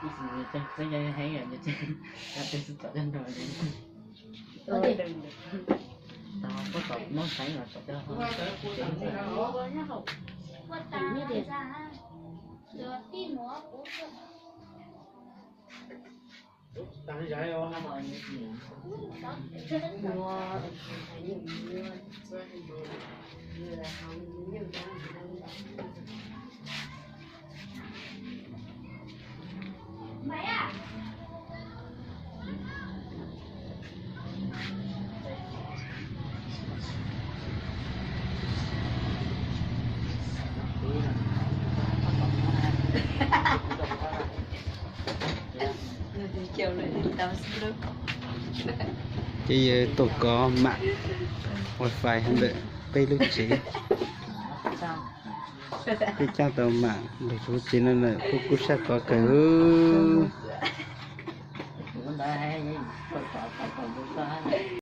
Txeeb heev, txeeb txom coj nrog, tau puab tom Moob Xeev los tom cov Ces yawg tuaj kov mam wifi ntawm peb lub tsev. Peb coj tau mam lug txug tsev no na, kuj kub sab kov kawg.